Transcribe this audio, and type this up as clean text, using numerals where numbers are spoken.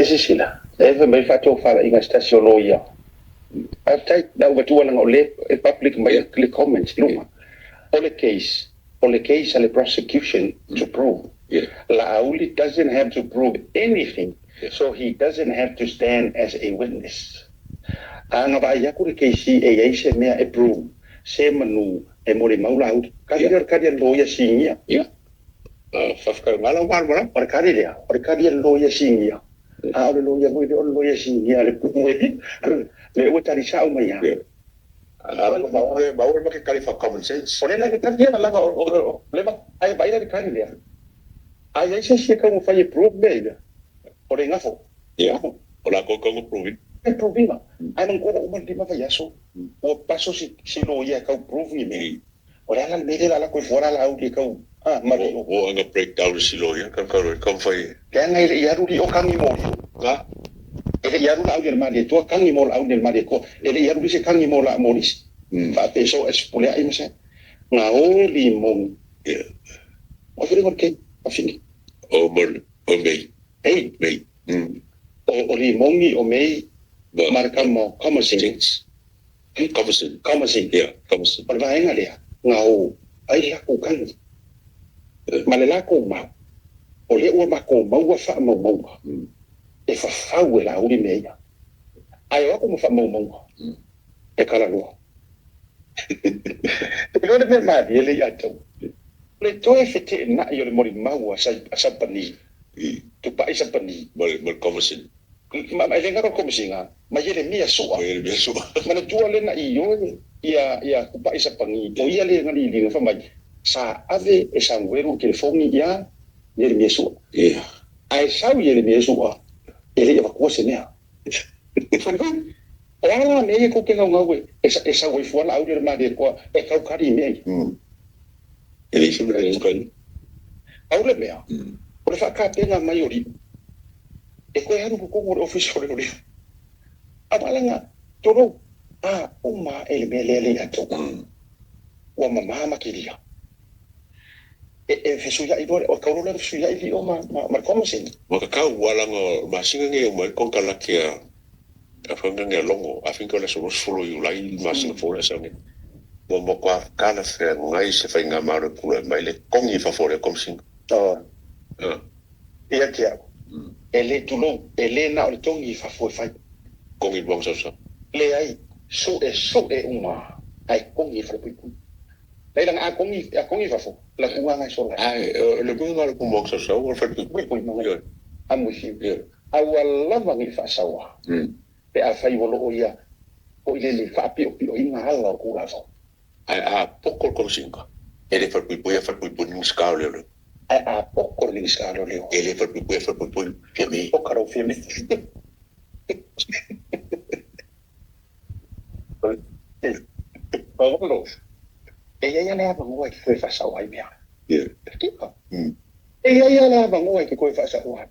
Ae sisila, e fai mai faatofalaiga se tasi o loia. Faafetai na ua matua leaga o lea e public mai le comments i luga. O le case, o le case a le prosecution to prove. Laauli doesn't have to prove anything, so he doesn't have to stand as a witness. A na vaai aku le case e i ai se mea e prove, se manu e molimau Laauli. Kali lea o le kali a le loia sinia. Ia. Faafetai ua malamalama. O le kali lea, o le kali a le loia sinia. A o le loia foi lea o le loia sinia a le puʻu le ua talisao mai lava. Maua ma ke kali fa common sense. O le la le kali lea laga o le ma ai vai le kali lea. Ai ai se se ka fai e prove mea ia. O le gafo. Ia. O la ko ko prove. E prove ina. Ai man ko uma le ma fai aso. Ua paso si loia kau prove ni mea. O le ala le mea lea la ko fora la au le kau ah mari o. O anga breakdown si loia ka ka ka fai. Le anga i aru li o kangi mo. Ga. E le i aru la au le mali to kangi mo la au le mali ko. E le i aru se kangi mo la mo lisi. Fa pe so es pule ai mase. Nga o li mo. Ia. O fere ngor ke afini. O mo o mei. Ei. Mei. O li mongi o mei marka mo komasin. Komasin. Komasin. Ia, komasin. O le vaega lea, nga o ai la ku kangi. Ma le lako mau. O le ua mako maua wha mau maua. E whawhau e la uri mea ia. Ai o ako mo wha mau maua. E kala loa. E loa le mea maali e le i atau. Le toe fete e nai o le mori maua a sapani. Tupai sapani. Ma le komasin. Ma e le ngaro komasinga. Ma ye le mia sua. Ma ye le mia sua. Ma le tua le na i oe ia kupai sapani. O ia le ngani linga wha mai. Sa ave e sa ngweru ke le fongi ia ye le mia sua. Ia. Ai sau ye le mia sua. E le ia wakua se mea. O ala me e koke ngau ngau e sa wai fuala au le ma le koa e kau kari mea ia. E le isi mea e kari. Au le mea. O le whakapenga mai o riu. E koe haru kukongo le office o le o riu. A malanga, toro, a uma e le mea lea le atou. Ua mamama ke lia. E fesuia i loa, o kauro le fesuia i li o ma le komasin. Ma ka kau walanga masinga nge mai konka laki a whanga nge longo. A finka le solo solo i ulai masinga fōle sa nge. Mo mo kwa kana whea ngai se whai ngā maaro kura mai le kongi fa fōle komasin. Ia te au. E le tulou, e le na o le tongi fa fōe whai. Kongi wang sau sau. Le ai, su e uma, ai kongi fa pui pui. Leila a kongi fa fō, la kunga ngai sola. Ai, le kunga le kumong sau sau, o le whai pui pui pui. A musi. A ua lava ngi wha sawa. Pe a whai wolo o ia, o i le wha pio pio inga hala o kura fō. Ai, a poko komasinga. E le whai pui pui, a whai pui pui ngi leo leo. Ai, a poko ngi skao leo leo. E le whai pui pui, a whai pui pui fia me. Poka rau fia me. Paolo. E ia le ava ngoa i ke koe whaasau ai mea. Ia. Tika. E ia le ava ngoa i ke koe whaasau ai.